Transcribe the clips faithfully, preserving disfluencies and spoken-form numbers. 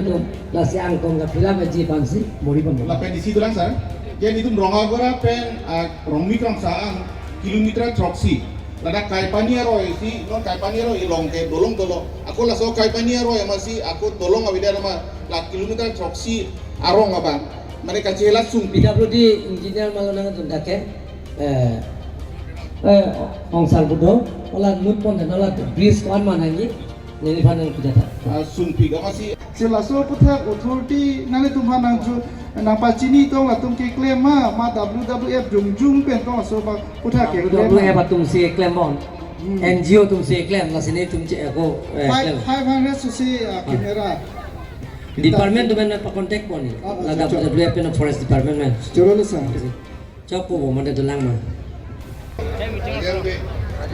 Tum, lasi angkong ka fill up ji aphansi bor-i pon. Lapen isi dolang sir. Ke nelitum Rongagora pen, ah, Rongmi Krongsa ang kilometer throksi. Ladak Kaipani aroi si, non Kaipani aroi along ke dolong dolo. Ako laso Kaipani aroi amatsi, ako dolong avedet amat la kilometer throksi arong abang. Mane kachela sungpi. P W D engineer malonang tun dake, eh, eh, ongsar budo, ola mut pon dan ola bridge ko-an ma nangji, neliphan nangpidata. Ah, sungpi amatsi. Si laso aphuthak authority nanglitum aphan nangju, nangpachini tong latum keklem ma, ma W W F jongjung pen tong laso aphuthak keklem ma. W W F atumsi klem bon. Hmm. N G O atumsi klem, lasi nelitum che ako, eh, five, klem. Five hundred susi, ah, ah, camera. Department atum pen pa-contact pon ni. Ah, ah, la chok, chok. W W F pen forest department pen. Choro le sa. Chokpo bo mane dolang ma.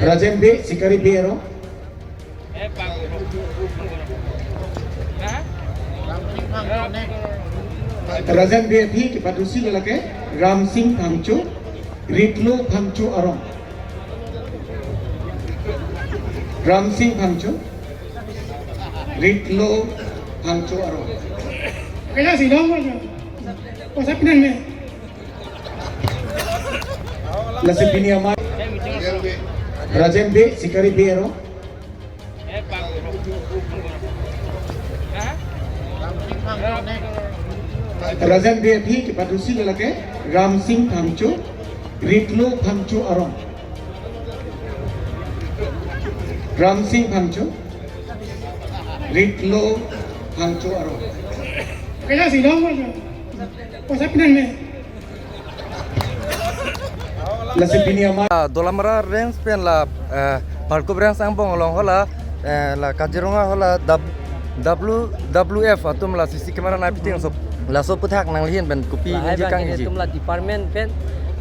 Rajen Bey, Sikari Bey arong. Rajen Bey aphi kepadusi lake Ramsing Phangcho, Ritlo Phangcho arong. Ramsing Phangcho, Ritlo Phangcho arong. Kaya si dong mo. Kosa pinang ne. Lasi pini amat Rajen Bey, Sikari Bey arong. Rajen Bey aphi kepadusi lake Ramsing Phangcho, Ritlo Phangcho arong. Ramsing Phangcho, Ritlo Phangcho arong. Kaya si dong mo. Kosa pinang ne. Lasi pini amat. Ah, Dolamara range pen la, eh, Parkup range angbong along hala, eh, la Kaziranga hala dab-, W W F atum la C C camera nangpiting so laso aphuthak nanglihin pen kopi lahai nangji bang kang ini ji. Atum la department pen,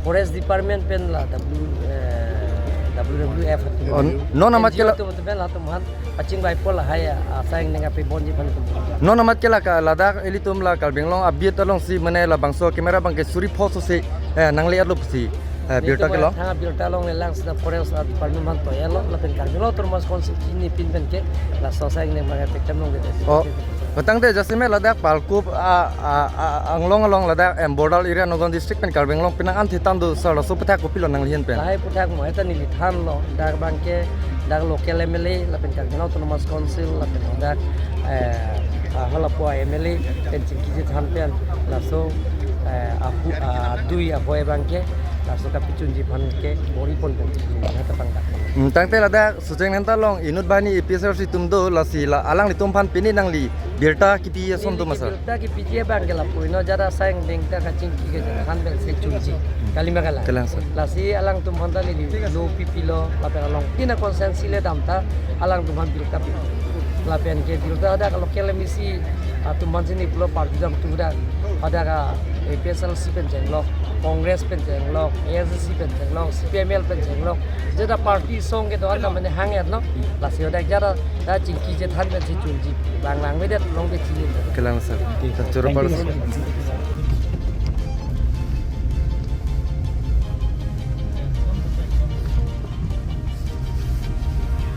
forest department pen la W, eh, W W F atum. Oh, non amat ke la N G O atum pen latum aphan pachingvai pon lahai asai ning ape bonji aphan tum. Non amat ke la ka ladak ilitum la Karbi Anglong a-beat alongsi mane labangso camera abang ke suri pho so se, eh, nangli-etlo pusi, eh, birta ke long. Thang birta longle lang sita forest department aphan toilo lapen Karbi Anglong Autonomous Council chini pin pen ke laso asai ning abang ke pektam long ke. Oh, tangte jasemet ladak Parkup a, a, a, anglong along ladak, em, border area Nagaon district pen Karbi Anglong penang an thetan do sir, laso aphuthak kopilo nanglihin pen. Lahai aphuthak mo eta neli thanlo, dak abang ke, dak local M L A lapen Karbi Anglong Autonomous Council lapen dak, eh, ah, halapu M L A pen chingkiji than pen laso, eh, ahu, ah, dui ahoi abang ke laso kapachunji aphan ke bor-i pon pen chingkiji than ta pangdak. Hmm, tangte ladak Socheng Dhenta along inut banghini A P H L C atum do, lasi la alanglitum aphan pini nangli birta kipi ason do ma sir? Birta kipiji abang ke lapu ino jara asai ning ta kachingki kachethan pen si chunji. Kali ma kalang? Kalang sir. Lasi alangtum aphan ta neli lo pipilo lapen along tina constituency le dam ta alangtum aphan birta pi. Lapen ke birta hadak local M A C atum aphansi neli pulo party dam tu hadak, hadak A P H L C pen chenglok, Congress pen chenglok, A S D C pen chenglok, C P I M L pen chenglok. Jada party asong kedo-an ta mane hang-etlo. Lasi hadak jara ta chingki chethan pen si chunji. Bang lang vedet long ke chini. Kalang sir. Choro palo.